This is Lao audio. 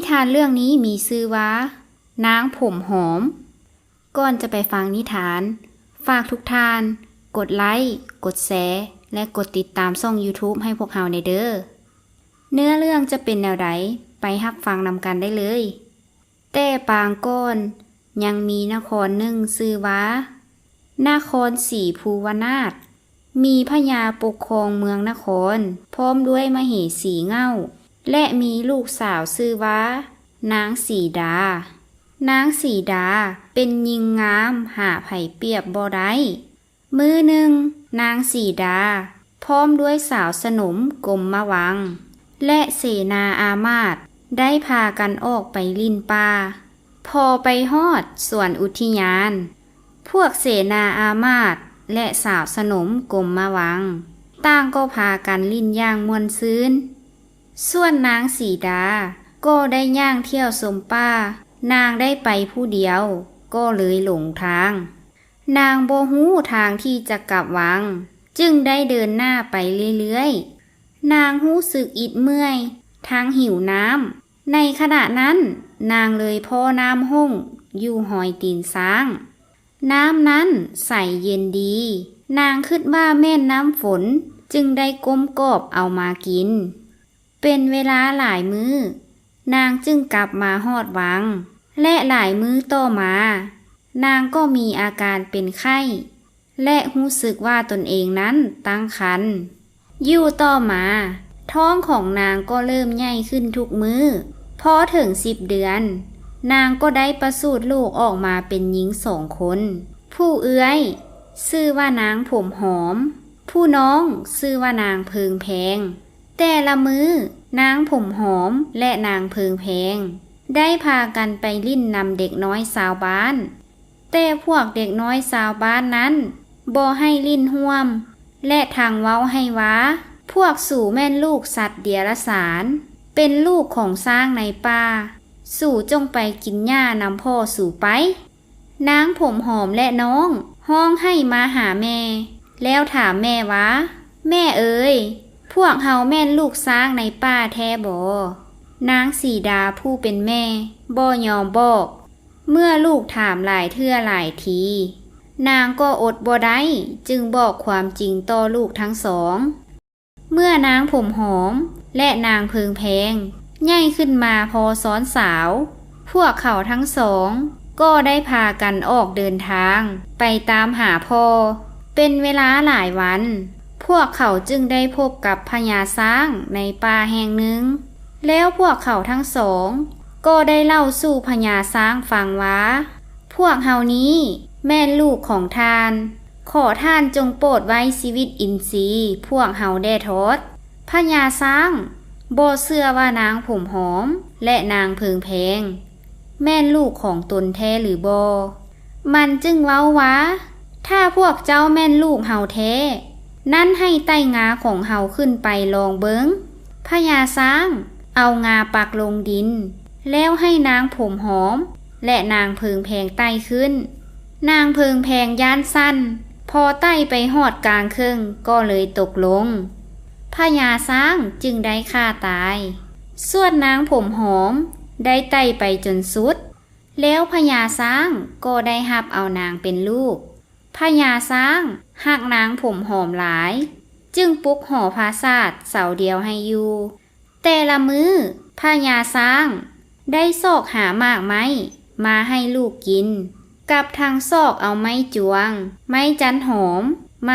ທານເລື່ອງນີ້ມີຊື່ວ່າ ນາງຜົມຫອມ. ກ່ອນຈະໄປຟັງນິທານ, ຝາກທຸກທ່ານກົດໄລ, ກົດແຊ ແລະ ກົດຕິດຕາມຊ່ອງ YouTube ໃຫ້ພວກເຮົາແດ່ເດີ້. ເນື້ອເລື່ອງຈະເປັນແນວໃດ, ໄປຮັບຟັງນຳກັນໄດ້ເລີຍ. ແຕ່ປາງກ່ອນ ຍັງມີນະຄອນໜຶ່ງຊື່ວ່າ ນະຄອນສີພູວະນາດ, ມີພະຍາປົກຄອງເມືອງນະຄອນ ພ້ອມດ້ວຍມະເຫສີເຫງົ້າ ແລະ ມີລູກສາວຊື່ວ່າ ນາງສີດາ. ນາງສີດາເປັນຍິງງາມ ຫາໃຜປຽບບໍ່ໄດ້. ມື້ໜຶ່ງ, ນາງສີດາ ພ້ອມດ້ວຍສາວສະໜົມກົມມະວັງ ແລະ ເສນາອາມາດ ໄດ້ພາກັນອອກໄປຫຼິ້ນປ່າ. ພໍໄປຮອດສວນອຸທິຍານ, ພວກເສນາອາມາດ ແລະ ສາວສະໜົມກົມມະວັງ ຕ່າງກໍພາກັນຫຼິ້ນຢ່າງມ່ວນຊື່ນ. ສ່ວນນາງສີດາກໍໄດ້ຍ່າງທ່ຽວຊົມປ່າ, ນາງໄດ້ໄປຜູ້ດຽວ ກໍເລີຍຫຼົງທາງ. ນາງບໍ່ຮູ້ທາງທີ່ຈະກັບວັງ, ຈຶ່ງໄດ້ເດີນໜ້າໄປເລື້ອຍໆ. ນາງຮູ້ສຶກອິດເມື່ອຍ, ທັງຫິວນ້ຳ. ໃນຂະນະນັ້ນ, ນາງເລີຍພໍ້ນ້ຳຫົ່ງຢູ່ຮອຍຕີນຊ້າງ. ນ້ຳນັ້ນໃສເຢັນດີ. ນາງຄິດວ່າແມ່ນນ້ຳຝົນ, ຈຶ່ງໄດ້ກົ້ມກອບເອົາມາກິນ. ເປັນເວລາຫຼາຍມື້, ນາງຈຶ່ງກັບມາຮອດວັງ ແລະ ຫຼາຍມື້ຕໍ່ມາ, ນາງກໍມີອາການເປັນໄຂ້ ແລະ ຮູ້ສຶກວ່າຕົນເອງນັ້ນຕັ້ງຄັນ. ຢູ່ຕໍ່ມາ, ທ້ອງຂອງນາງກໍເລີ່ມໃຫຍ່ຂຶ້ນທຸກມື້. ພໍເຖິງສິບເດືອນ, ນາງກໍໄດ້ປະສູດລູກອອກມາເປັນຍິງສອງຄົນ. ຜູ້ເອື້ອຍຊື່ວ່ານາງຜົມຫອມ, ຜູ້ນ້ອງຊື່ວ່ານາງເພິງແພງ. ແຕ່ລະມື້, ນາງຜົມຫອມ ແລະ ນາງເພິງແພງ ໄດ້ພາກັນໄປຫຼິ້ນນຳເດັກນ້ອຍຊາວບ້ານ. ແຕ່ພວກເດັກນ້ອຍຊາວບ້ານນັ້ນບໍ່ໃຫ້ຫຼິ້ນຮ່ວມ ແລະ ທັງເວົ້າໃຫ້ວ່າ, ພວກສູແມ່ນລູກສັດເດຍລະສານ, ເປັນລູກຂອງຊ້າງໃນປ່າ, ສູຈົ່ງໄປກິນຫຍ້ານຳພໍ່ສູໄປ. ນາງຜົມຫອມ ແລະ ນ້ອງຮ້ອງໄຫ້ມາຫາແມ່ ແລ້ວຖາມແມ່ວ່າ, ແມ່ເອີຍ, ພວກເຮົາແມ່ນລູກຊ້າງໃນປ່າແທ້ບໍ? ນາງສີດາຜູ້ເປັນແມ່ບໍ່ຍອມບອກ. ເມື່ອລູກຖາມຫຼາຍເທື່ອຫຼາຍທີ, ນາງກໍອົດບໍ່ໄດ້ ຈຶ່ງບອກຄວາມຈິງຕໍ່ລູກທັງສອງ. ເມື່ອນາງຜົມຫອມ ແລະ ນາງເພິງແພງໃຫຍ່ຂຶ້ນມາພໍຊ້ອນສາວ, ພວກເຂົາທັງສອງກໍໄດ້ພາກັນອອກເດີນທາງໄປຕາມຫາພໍ່. ເປັນເວລາຫຼາຍວັນ, ພວກເຂົາຈຶ່ງໄດ້ພົບກັບພະຍາຊ້າງໃນປ່າແຫ່ງໜຶ່ງ. ແລ້ວພວກເຂົາທັງສອງກໍໄດ້ເລົ່າສູ່ພະຍາຊ້າງຟັງວ່າ, ພວກເຮົານີ້ແມ່ນລູກຂອງທ່ານ. ຂໍທ່ານຈົ່ງໂປດໄວ້ຊີວິດອິນຊີພວກເຮົາແດ່ທອດ. ພະຍາຊ້າງບໍ່ເຊື່ອວ່ານາງຜົມຫອມ ແລະ ນາງເພິງແພງ ແມ່ນລູກຂອງຕົນແທ້ຫຼືບໍ່. ມັນຈຶ່ງເວົ້າວ່າ, ຖ້າພວກເຈົ້າແມ່ນລູກເຮົາແທ້, ນັ້ນໃຫ້ໄຕ່ງາຂອງເຮົາຂຶ້ນໄປລອງເບິ່ງ. ພະຍາຊ້າງເອົາງາປັກລົງດິນ, ແລ້ວໃຫ້ນາງຜົມຫອມ ແລະ ນາງເພິງແພງໄຕ່ຂຶ້ນ. ນາງເພິງແພງຢ້ານສັ່ນ, ພໍໄຕ່ໄປຮອດກາງເຄິ່ງກໍເລີຍຕົກລົງ. ພະຍາຊ້າງຈຶ່ງໄດ້ຂ້າຕາຍ. ສ່ວນນາງຜົມຫອມໄດ້ໄຕ່ໄປຈົນສຸດ, ແລ້ວພະຍາຊ້າງກໍໄດ້ຮັບເອົານາງເປັນລູກ. ພະຍາຊ້າງຮັກນາງຜົມຫອມຫຼາຍ, ຈຶ່ງປຸກຫໍຜາສາດເສົາດຽວໃຫ້ຢູ່. ແຕ່ລະມື້, ພະຍາຊ້າງໄດ້ຊອກຫາໝາກໄມ້ມາໃຫ້ລູກກິນ, ກັບທັງຊອກເອົາໄມ້ຈວງ, ໄມ້ຈັນຫອມ,